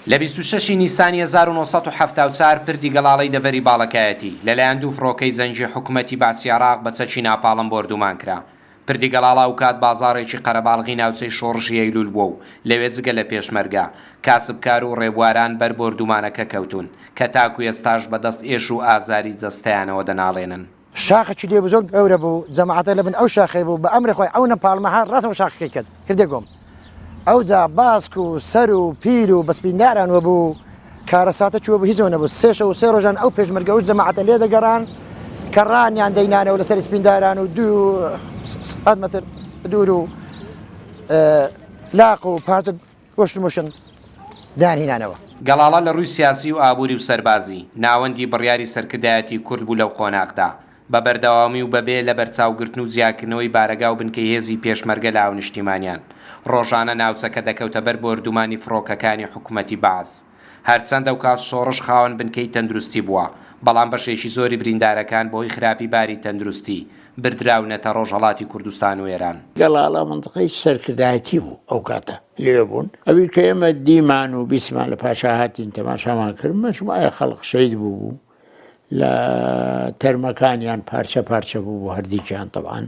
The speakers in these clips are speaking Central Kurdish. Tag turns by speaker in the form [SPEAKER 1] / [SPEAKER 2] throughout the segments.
[SPEAKER 1] لە 26 ی نیسانی 1974 پردی گەڵاڵەی دەڤەری باڵەکایەتی لەلایەن دوو فڕۆکەی جەنگی حکومەتی بەعسی عێراق بە چەکی ناپاڵم بۆردومان کرا. پردی گەڵاڵە ئەوکات بازاڕێکی قەرەباڵغی ناوچەی شۆڕشی ئەیلول بووە و لەوێ جگە لە پێشمەرگە، کاسبکار و ڕێبواران بەر بۆردومانەکە کەوتوون، کە تاکو ئێستاش بە دەست ئێش و ئازاری جەستەیانەوە دەناڵێنن.
[SPEAKER 2] شاخەکی لێ بوو زۆر گەورە بوو جەماعەتە لە بن ئەو شاخەی بوو بە ئەمری خۆی ئەو نەپاڵمە هات ڕاستەوە شاخەکەی کرد کردە گۆم ئەوجا باسک و سەر و پیر و بەسپینداران وەبوو کارەساتە چووە بوو هیچ نەبوو سێ شەو و سێ ڕۆژان ئەو پێشمەرگە و جەماعەتە لێ دەگەڕان کە ڕانیان دەینانەوە لەسەر سپینداران و دوو سەد مەتر دوور و لاق و پارچە گۆشت مشن دانهینانەوە.
[SPEAKER 1] گەڵاڵە لە ڕووی سیاسی و ئابووری و سەربازی، ناوەندی بڕیاری سەرکردایەتی کورد بوو لەو قۆناغدا. بە بەردەوامی و بەبێ لەبەرچاوگرتن و جیاکردنەوەی بارەگا و بنکەی هێزی پێشمەرگە لە هاونیشتیمانیان، ڕۆژانە ناوچەکە دەکەوتە بەر بۆردومانی فڕۆکەکانی حکومەتی بەعس. هەرچەند ئەوکات شۆڕش خاوەن بنکەی تەندروستی بووە، بەڵام بەشێکی زۆری بریندارەکان بەهۆی خراپی باری تەندروستی، بردراونەتە ڕۆژهەڵاتی کوردستان و ئێران.
[SPEAKER 3] گەڵاڵە مەنتقەی سەرکردایەتی بوو ئەو کاتە لەوێ بوون ئەوی کە ئێمە دیمان و بیستمان لە پاشا هاتین تەماشامان کرد مەجموعەیە خەڵق شەهید بوو بوو لە تەرمەکانیان پارچە پارچە بوو بۆ هەردیکیان تەبان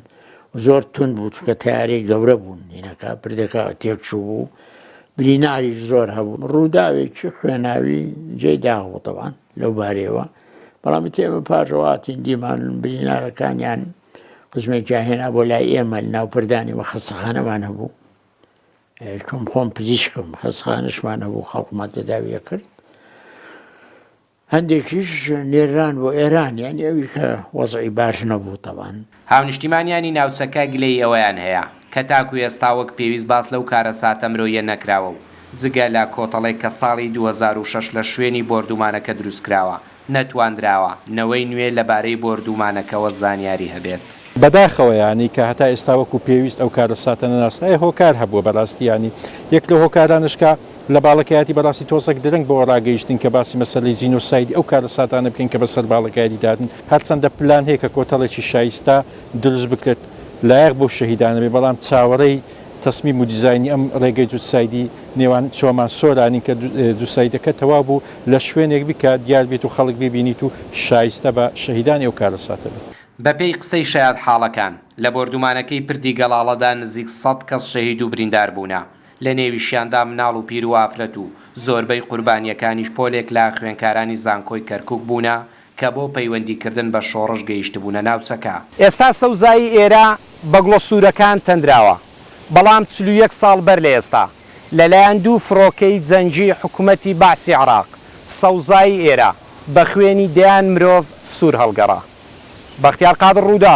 [SPEAKER 3] زۆر تند بوو چونکە تیارەی گەورە بوون هینەکە پردەکە تێکچوو بوو بریناریش زۆر هەبوو ڕووداوێکی خوێناوی جێی داخ بوو تەبان لەو بارەیەوە بەڵام ئێمە پاشەوە هاتین دیمان برینارەکانیان قزمێکیان هێنا بۆ لای ئێمە ناو پردانی وە خەستەخانەمان هەبوو چۆن خۆم پزیشکم خەستخانەشمان هەبوو خەڵکمان تەداویە کرد هەندێکیش نێران بۆ ئێران یانی ئەوی کە وەزعی باش نەبوو تەبان.
[SPEAKER 1] هاونیشتیمانیانی ناوچەکە گلەیی ئەوەیان هەیە، کە تاکو ئێستا وەک پێویست باس لەو کارەساتە مرۆییە نەکراوە و جگە لە کۆتەڵێک کە ساڵی 2006 لە شوێنی بۆردومانەکە دروستکراوە، نەتواندراوە نەوەی نوێ لەبارەی بۆردومانەکەوە زانیاری هەبێت.
[SPEAKER 4] بەداخەوە یانی کە هەتا ئێستا وەکو پێویست ئەو کارەساتە نەناسرایە هۆکار هەبووە بەراستی یانی یەک لەو هۆکارانەش کە لە باڵەکایەتی بەڕاستی تۆزەک درەنگ بەوە ڕاگەیشتین کە باسی مەسەلەی جینۆسایدی ئەو کارەساتانە بکەین کە بەسەر باڵەکایەتی داهاتن هەرچەندە پلان هەیە کە کۆتەڵێکی شایستە دروست بکرێت لایەق بەو شەهیدانە بێت بەڵام چاوەڕێی تەسمیم و دیزاینی ئەم ڕێگەی جوتسایدی نێوان چۆمان سۆرانین کە جوتسایدەکە تەواو بوو لە شوێنێک بی کە دیار بێت و خەڵک بیبینیت و شایستە بە شەهیدانی ئەو کارەساتە بێت.
[SPEAKER 1] بەپێی قسەی شایەتحاڵەکان، لە بۆردومانەکەی پردی گەڵاڵەدا نزیک سەد کەس شەهید و بریندار بوونە. لە نێویشیاندا مناڵ و پیر و ئافرەت و زۆربەی قوربانییەکانیش پۆلێک لە خوێنکارانی زانکۆی کەرکوک بوونە کە بۆ پەیوەندیکردن بە شۆڕش گەیشتبوونە ناوچەکە. ئێستا سەوزایی ئێرە بە گوڵە سوورەکان تەندراوە، بەڵام 41 ساڵ بەر لە ئێستا لەلایەن دوو فڕۆکەی جەنگیی حکومەتی بەعسی عێراق سەوزایی ئێرە بە خوێنی دەیان مرۆڤ سوور هەڵگەڕا. بەختیار قادر، رووداو.